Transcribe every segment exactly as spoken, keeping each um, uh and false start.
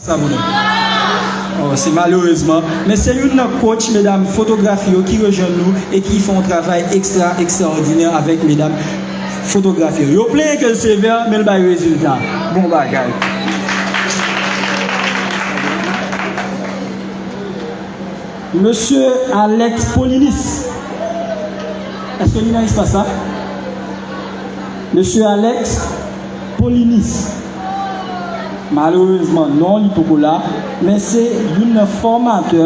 Sa pou nou. Oh, se malerezman. Men se youn nan coach medam fotografi yo ki rejwenn nou e ki fè yon travay ekstra, ekstraòdinè avèk medam fotografi yo. Yo plenyen ke l sevè, men l bay rezilta. Bon bagay. Mesye Alex Polinis. Èske li nan espas la? Mesye Alex Polinis. Malerezman, non li poko la, men se youn nan fòmatè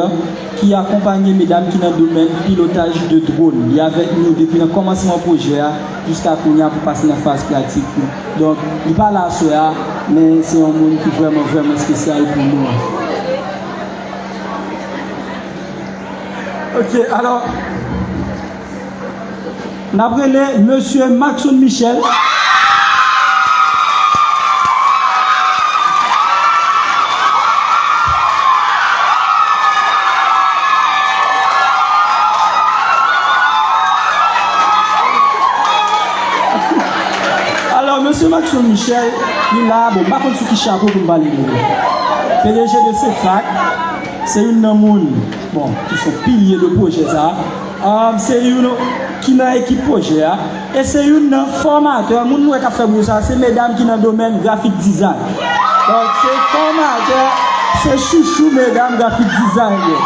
ki akonpanye medam ki nan domèn pilotaj de dwòn. Li avèk nou depi nan kòmansman pwojè a jiska kounye a pou pase nan faz pratik yo. Donk, li pa la aswè a, men se yon moun ki vrèman, vrèman espesyal pou nou. Ok, alò, n ap rele Mesye Maxon Michel. Alò, Mesye Maxon Michel, li la, bon, m pa konn sou ki chapo pou m pale de li. P D G de CEFAC, se youn nan moun, bon, ki fè pilye de pwojè sa a. Ah, se youn ki nan ekip pwojè a. E se youn nan fòmatè, moun nou wè k ap fè bri sa, se medam ki nan domèn grafik dizay. Donk, se fòmatè, se chouchou medam grafik dizay yo.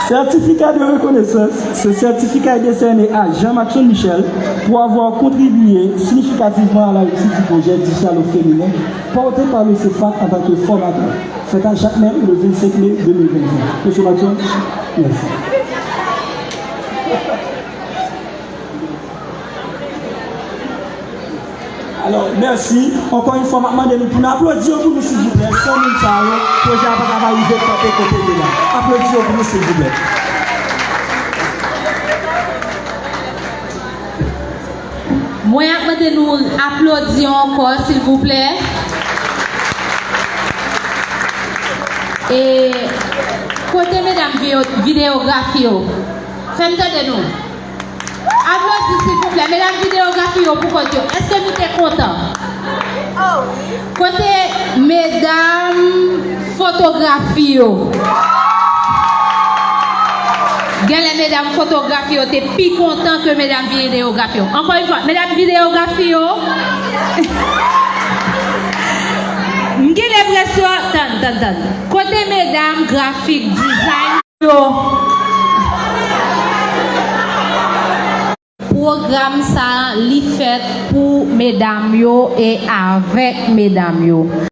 Certificat de reconnaissance. Ce certificat est décerné à Jean Maxon Michel pour avoir contribué significativement à la réussite du projet Digital au Féminin porté par le CEFAC en tant que formateur. Fèt a Jakmèl, le vingt-cinq mai deux mille vingt-cinq. Mesye Maxon, mèsi. Alò, mèsi. Ankò yon fwa, m ap mande nou pou n aplodi yo pou nou, silvouplè. San moun sa yo, pwojè a pa t ap rive kanpe kote l ye la. Aplodi yo pou nou, silvouplè. Mwen ap mande nou aplodi yo ankò, silvouplè. E kote medam videyo-, videyografi yo? Fè m tande nou. Aplodi, silvouplè. Medam videyografi yo pou kont yo. Èske nou te kontan? Kote medam fotografi yo? Genlè medam fotografi yo te pi kontan ke medam videyografi yo. Ankò yon fwa, medam videyografi yo. M gen lenpresyon, tann, tann, tann. Kote medam grafik dizay yo? Pwogram sa a, li fèt pou medam yo e avèk medam yo.